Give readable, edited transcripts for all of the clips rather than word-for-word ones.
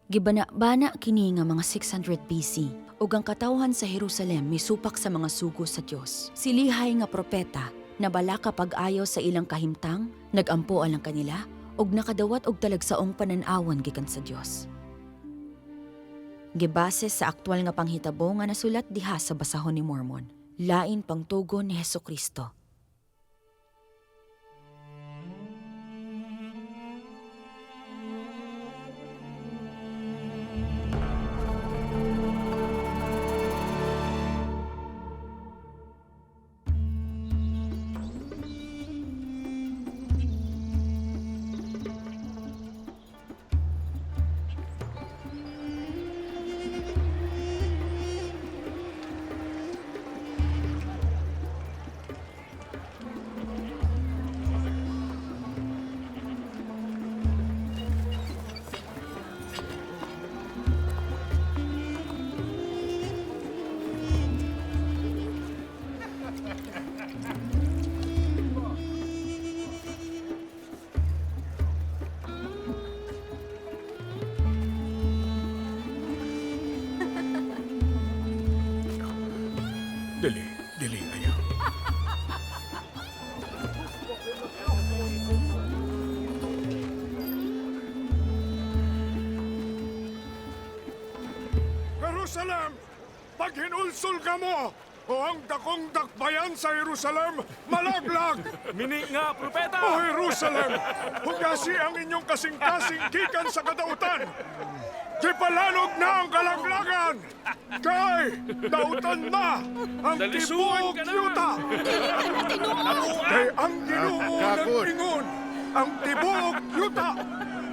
Gibana-bana kini nga mga 600 BC ug ang katawhan sa Jerusalem misupak sa mga sugo sa Dios. Si Lihay nga propeta nabalaka pag-ayo sa ilang kahimtang, nagampo alang kanila ug nakadawat og talagsaong panan-awon gikan sa Dios. Gibase sa aktwal nga panghitabo nga nasulat diha sa basahon ni Mormon. Lain pangtugon ni Hesukristo. Dili, dili ayaw. Jerusalem! Paghinulsol ka mo! O ang dakong dakbayan sa Jerusalem, malaglag! Mini nga, propeta! O Jerusalem, hugasi ang inyong kasing-kasing gikan sa kadautan! Gipalanog na ang kalaglagan! Kay, dautan na ang Dalisuan tibuok ka na! yuta! Kay ang Ginoo nag-ingon, ang tibuok yuta,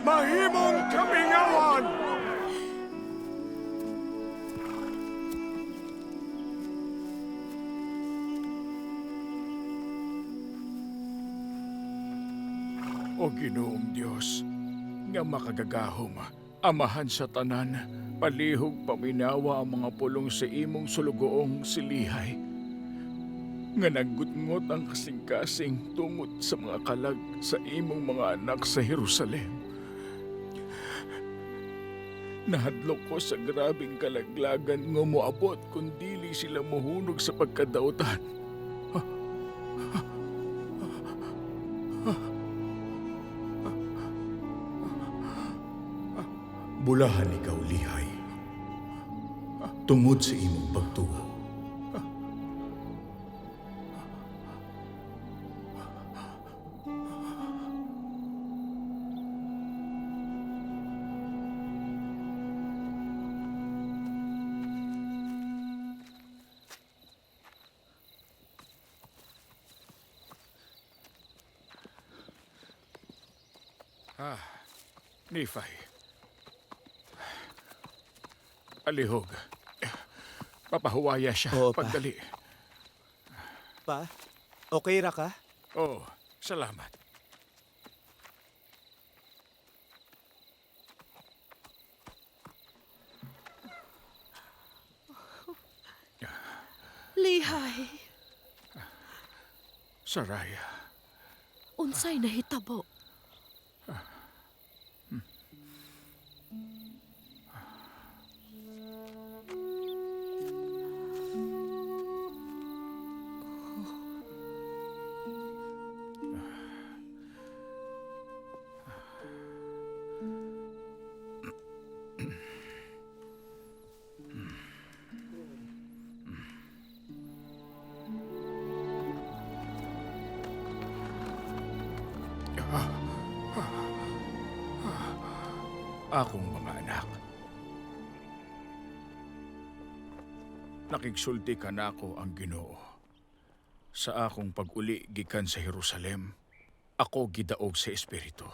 mahimong kamingawan! O Ginoong Dios, nga makagagahom, amahan sa tanan, palihog paminawa ang mga pulong sa imong sulugoong silihay. Nga naggutngot ang kasing-kasing tungod sa mga kalag sa imong mga anak sa Jerusalem. Nahadlok ko sa grabing kalaglagan nga moabot kung dili sila mohunog sa pagkadautan. Bulahan ikaw, Lihay. Tungod sa imong pagtuo. Nephi. Alihog. Papahuwaya siya. Oo, pa. Pagdali. Pa, okay ra ka? Oo, salamat. Lihay, Saraya. unsay nahitabo? Akong mga anak. Nakigsulti ka nako ang Ginoo. Sa akong pag-uli gikan sa Jerusalem, ako gidaog sa espiritu.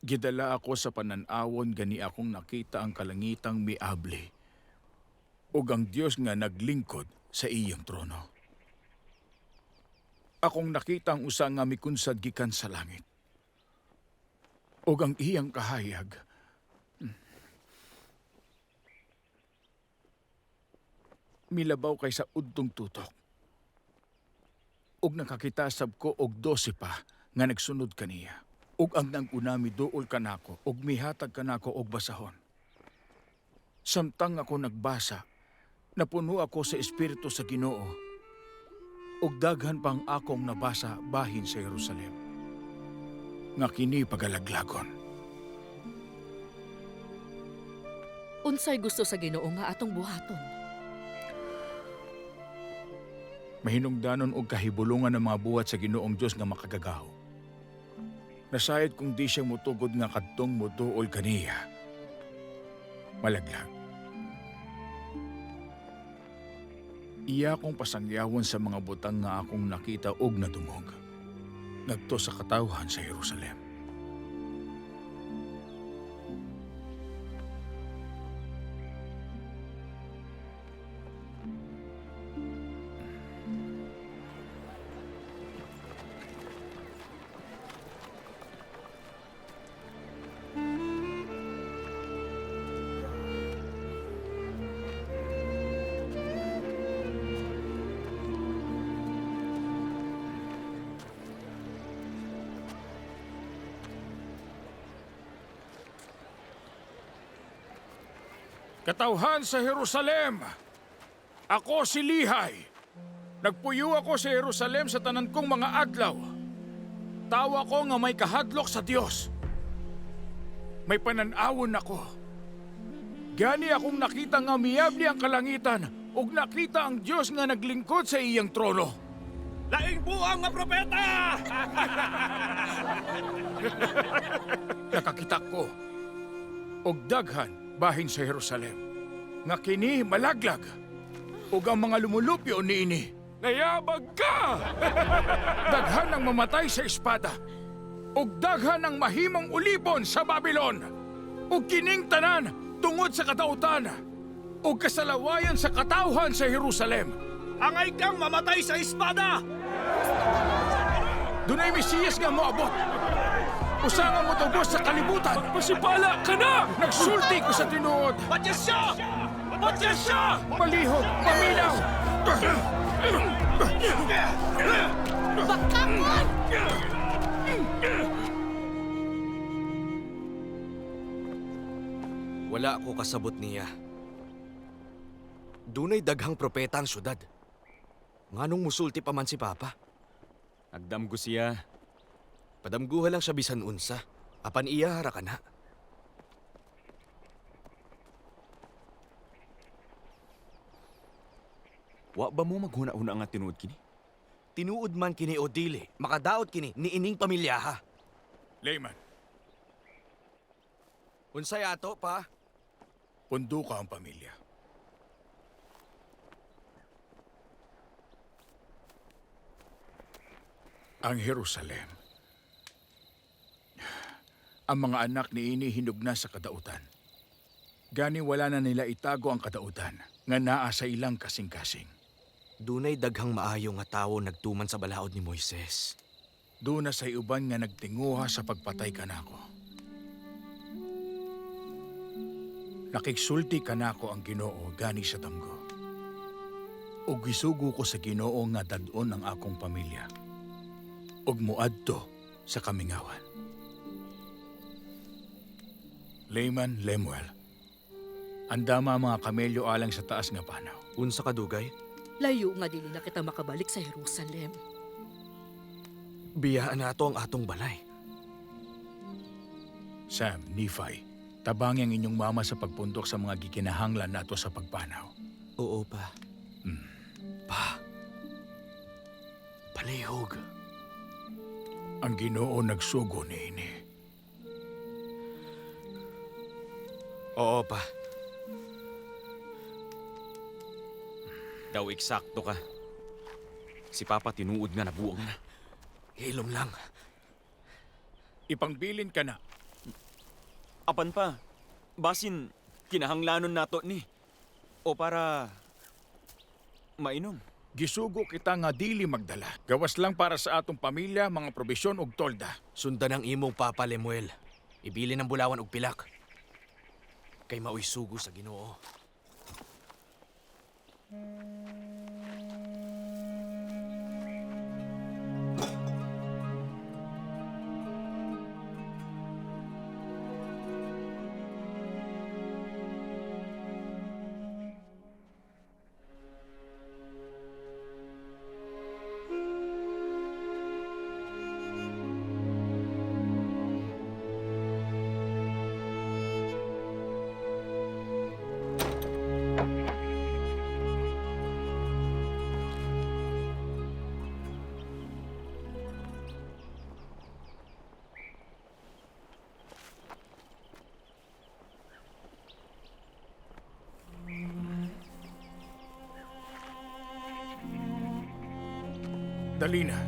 Gidala ako sa panan-awon gani akong nakita ang kalangitang miabli ug ang Dios nga naglingkod sa iyang trono. Akong nakita ang usa nga mikunsad gikan sa langit ug ang iyang kahayag milabaw kaysa udtong tutok. Ug nakakita sab ko og 12 pa nga nagsunod kaniya. Ug ang nanguna miduol kanako ug mihatag kanako og basahon. Samtang ako nagbasa, napuno ako sa espiritu sa Ginoo. Ug daghan pang akong nabasa bahin sa Jerusalem. Nga kini pagalaglagon. Unsay gusto sa Ginoo nga atong buhaton? Mahinungdanon og kahibulungan ng mga buhat sa Ginoong Dios nga makagagaho. Nasayod kung di siya mutugod nga kadtong moduol kaniya. Malaglag. Iya kong pasangyawon sa mga butang nga akong nakita og nadungog. Nagto sa katawhan sa Jerusalem. Katawhan sa Jerusalem! Ako si Lihay. Nagpuyo ako sa Jerusalem sa tanan kong mga adlaw. Tawa ko nga may kahadlok sa Dios. May pananawon ako. Gani akong nakita nga miyabli ang kalangitan ug nakita ang Dios nga naglingkod sa iyang trono. Laing buang nga propeta! Nakakita ko og daghan bahin sa Jerusalem nga kini malaglag ug ang mga lumulupyo niini. Nayabag ka! Daghan ang mamatay sa espada ug daghan ang mahimong ulipon sa Babylon. Ug kining tanan tungod sa kadautan ug kasalawayan sa katawhan sa Jerusalem. Angay kang mamatay sa espada! Dunay Mesiyas nga moabot. Usa nga motubos sa kalibutan. Pasipala ka na! Nagsulti ko sa tinuod. Patya siya! Patya siya! Palihog, paminaw. Bakakon! Wala ako kasabot niya. Dunay daghang propeta ang syudad. Nganong musulti pa man si Papa? Agdamgo siya. Padamguha lang siya bisan unsa. Apan iya ra ka na. Wa ba mo maghuna-huna nga tinuod kini? Tinuod man kini o dili, makadaot kini niining pamilyaha. Layman, Unsay ato pa? punduka ang pamilya. Ang Jerusalem. Ang mga anak ni ini hinog na sa kadautan. Gani wala na nila itago ang kadautan nga naa sa ilang kasing-kasing. Dunay daghang maayo nga tawo nagtuman sa balaod ni Moises. Doon na sa uban nga nagtinguha sa pagpatay kanako. Nakigsulti kanako ang Ginoo gani sa damgo. Ug gisugo ko sa Ginoo nga dad-on ang akong pamilya. Ug muadto sa kamingawan. Layman Lemuel. Andama ang mga kamelyo alang sa taas nga panaw. Unsa ka dugay? Layo nga dili na kita makabalik sa Jerusalem. Biyaan nato ang atong balay. Sam, Nephi, tabangi ang inyong mama sa pagpundok sa mga gikinahanglan nato sa pagpanaw. Oo pa. Pa. Palihog. Ang Ginoo nagsugo niini. Oo pa. Daw eksakto ka. Si Papa tinuod nga nabuang na. Hilom lang. Ipangbilin ka na. Apan pa, basin kinahanglanon nato ni. O para mainom. Gisugo kita nga dili magdala. Gawas lang para sa atong pamilya, mga probisyon ug tolda. Sundan ang imong papa Lemuel. Ibilin ang bulawan og pilak. Kay maoy sugo sa Ginoo. Dali na.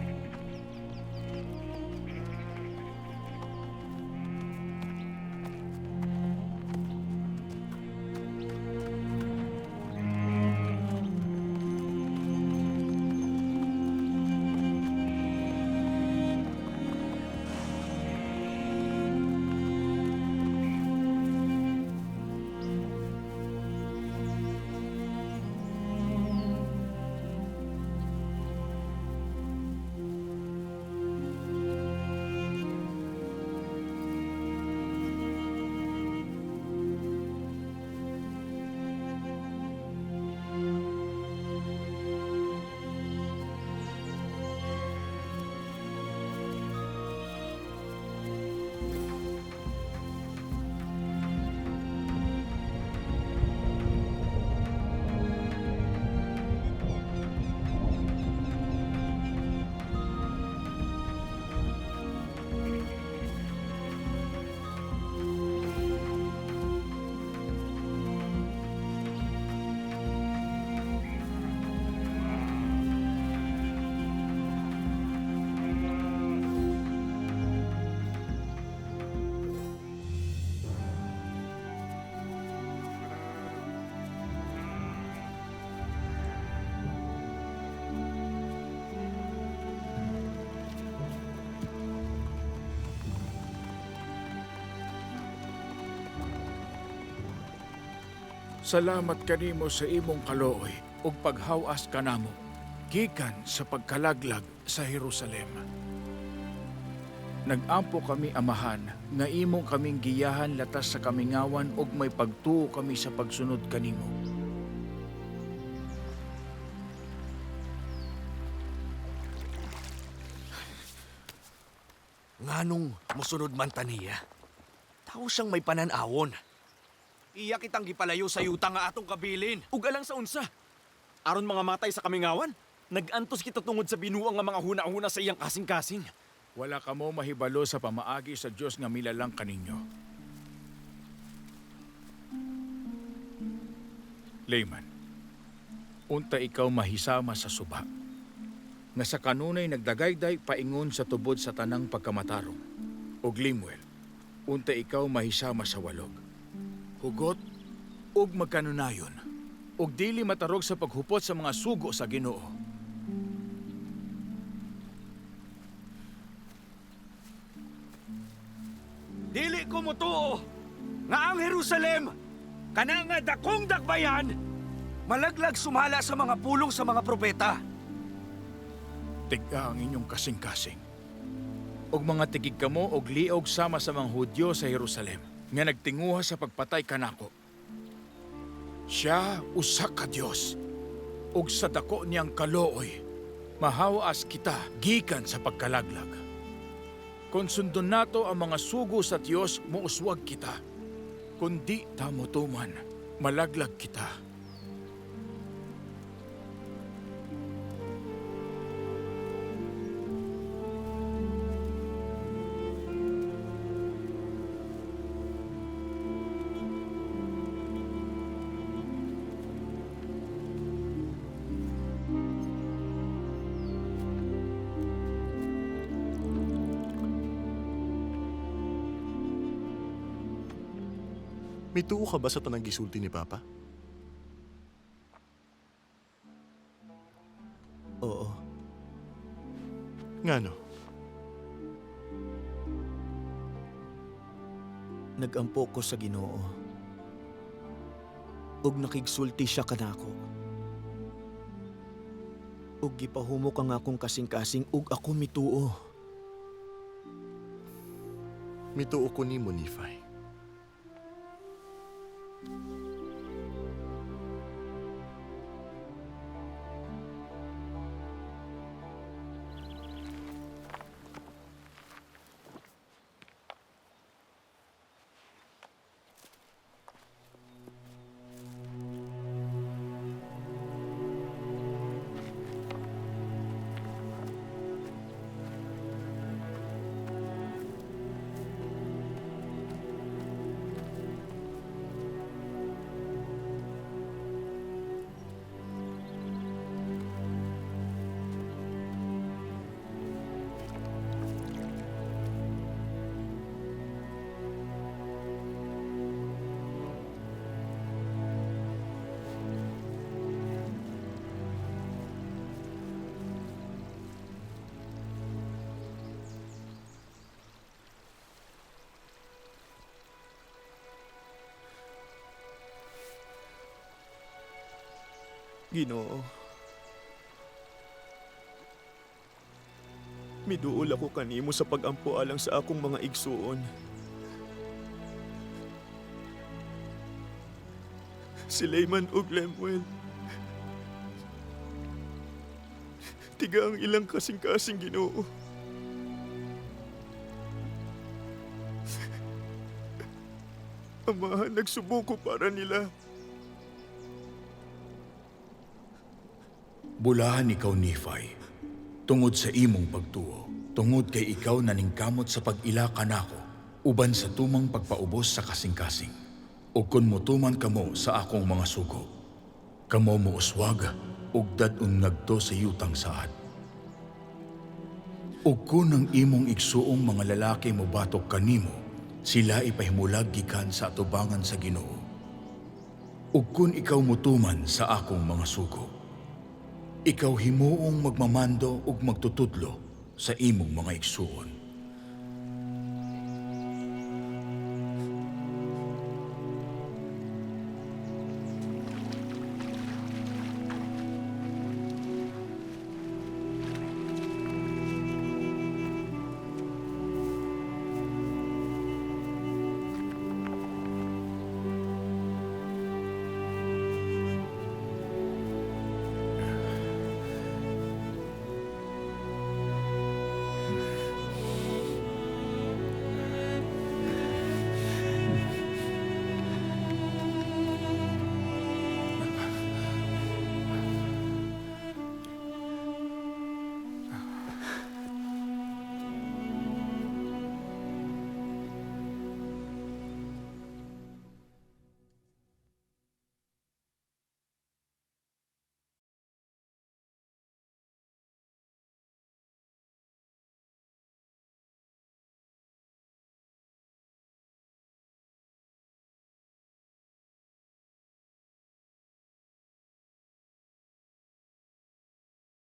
Salamat kanimo sa imong kalooy ug paghawas kanamo gikan sa pagkalaglag sa Jerusalem. Nag-ampo kami, Amahan, nga imong kaming giyahan latas sa kamingawan ug may pagtuo kami sa pagsunod kanimo. Nganong mosunod man ta niya? Tao siyang may pananawon. Iya kitang gipalayo sa yuta nga atong kabilin. Ug alang sa unsa. Aron mga matay sa kamingawan. Nag-antos kita tungod sa binuang nga mga huna-huna sa iyang kasing-kasing. Wala kamo mahibalo sa pamaagi sa Dios nga milalang kaninyo. Layman, unta ikaw mahisama sa suba, nga sa kanunay nagdagayday paingon sa tubod sa tanang pagkamatarong. Og Limuel, unta ikaw mahisama sa walog. Hugot ug magkanunayon, ug dili matarog sa paghupot sa mga sugo sa Ginoo. Dili ko motuo nga ang Jerusalem kana nga dakong dakbayan malaglag sumala sa mga pulong sa mga propeta. Tig-a ang inyong kasing-kasing. Og mga tigig kamo og liog sama sa mga Hudyo sa Jerusalem nga nagtinguha sa pagpatay kanako. Siya usa ka Dios ug sa dako niyang kalooy mahawas kita gikan sa pagkalaglag. Kung sundon nato ang mga sugo sa Dios, muuswag kita. Kung di ta motuman, malaglag kita. Mituo ka ba sa tanang gisulti ni Papa? Oo. Ngano? Nagampo ko sa Ginoo. Ug nakigsulti siya kanako. Ug gipahumok ang akong kasing-kasing ug ako mituo. Mituo ko nimo, Nephi. Ginoo. Miduol ako kanimo sa pagampo alang sa akong mga igsuon. Si Layman ug Lemuel. Tiga ang ilang kasing-kasing, Ginoo. Amahan, nagsubo ko para nila. Bulahan ikaw, Nephi, tungod sa imong pagtuo, tungod kay ikaw naningkamot sa pag-ila kanako, uban sa tumang pagpaubos sa kasing-kasing. Ug kun motuman kamo sa akong mga sugo, kamo mouswag ug dad-on ngadto sa yutang saad. Ug kun ang imong igsuong mga lalaki mobatok kanimo, sila ipahimulag gikan sa atubangan sa Ginoo. Ug kun ikaw motuman sa akong mga sugo, ikaw himuong magmamando ug magtutudlo sa imong mga igsuon.